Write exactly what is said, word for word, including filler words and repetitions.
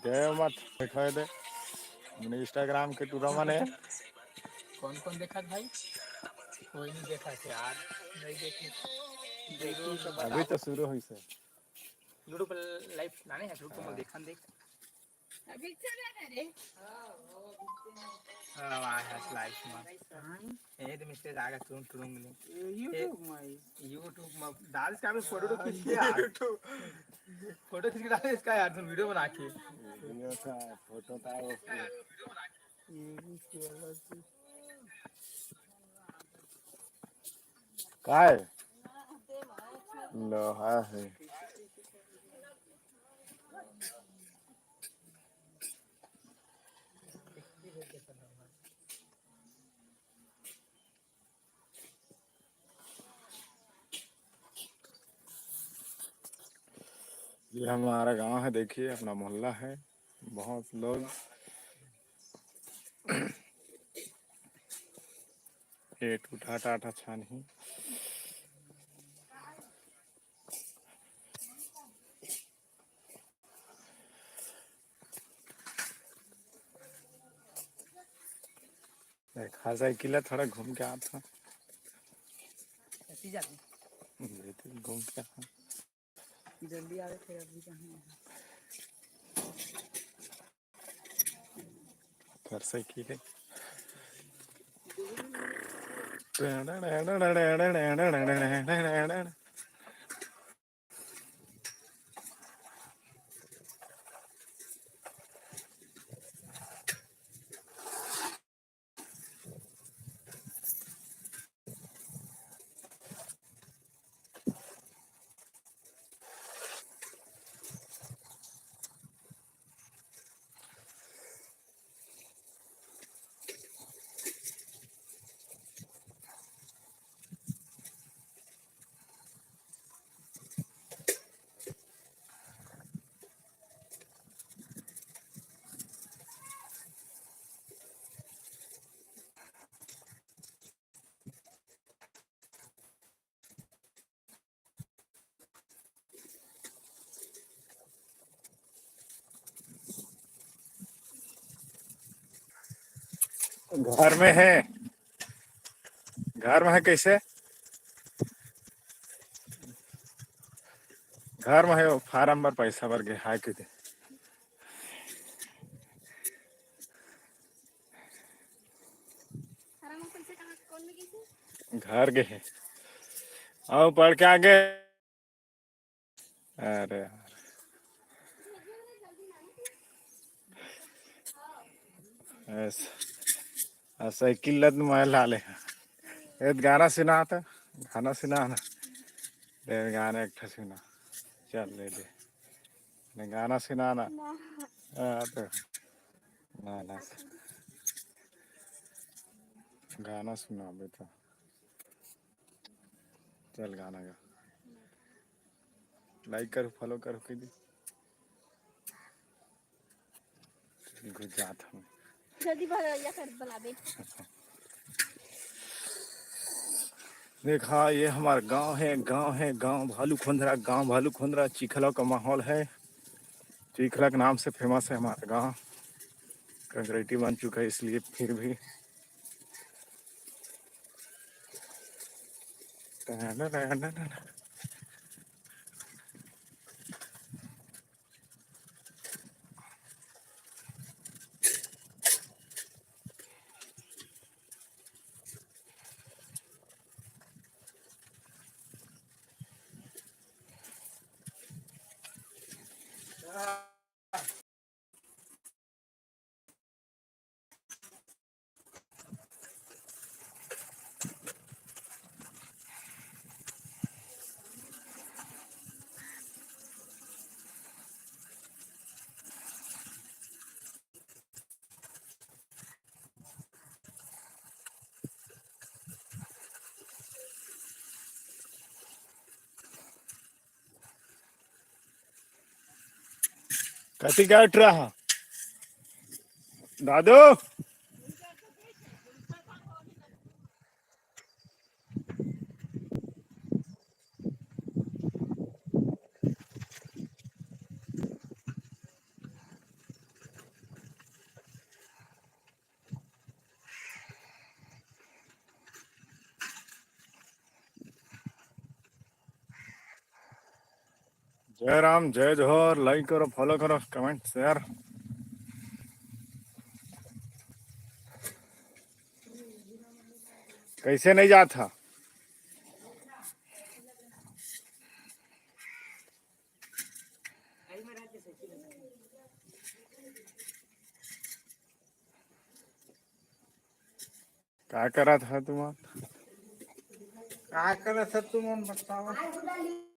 जय मत देखा दे। मैंने Instagram के टूरा मने। कौन कौन देखा भाई? कोई नहीं देखा यार। नहीं देखे। देखो तो अभी बताओ। तो शुरू हुई से। YouTube पर लाइव लाने हैं, YouTube पर देखन देख। अभी चला ना रे। हाँ, वाह, है लाइव में। ए, तो मिस्टर जाएगा तुरंत, तुरंत मिले। YouTube में। YouTube में डाल इसका, अभी फोटो तो खींच के यार। YouTube। फोटो खींच के डाल इसका यार, तुम वीडियो बना के। वीडियो था, फोटो था वो। ये भी चला तू। काय? लोहा है। ये हमारा गांव है, देखिए, अपना मोहल्ला है। बहुत लोग ये टूटा टाटा छान ही। देखा, साइकिल है, थोड़ा घूम के आता। ऐसी जाती। घूम के आता। जल्दी आवे, फिर अभी कहाँ है? फिर साइकिल है। घर में है, घर में है। कैसे घर में है? वो फार्म बर पैसा बर गे हाय के दे। घर गे हे। आओ, पढ़ के आगे। अरे यार। ऐसा, ऐसा किल्लत में ला ले। ये गाना सुना था, गाना सुना ना। दे गाना एक ठो सुना। चल ले दे। ने गाना सुना ना। ना। हाँ, तो। ना, ना। गाना सुना बेटा। चल गाना गा। Like करो, follow करो, कीजिए। घुस जात हूँ। जल्दी भगैया कर बुला दे। देखा, ये हमारा गांव है, गांव है, गांव भालू खोंदरा, गांव भालू खोंदरा। चिखला का माहौल है, चिखला के नाम से famous है हमारा गांव। कंक्रीटी बन चुका है, इसलिए फिर भी कति काट रहा दादू। जय राम, जय जोहार। Like करो, follow करो, comment, share। कैसे नहीं जात हा? का करत हा तुमन? का करत हा तुमन, बताओ।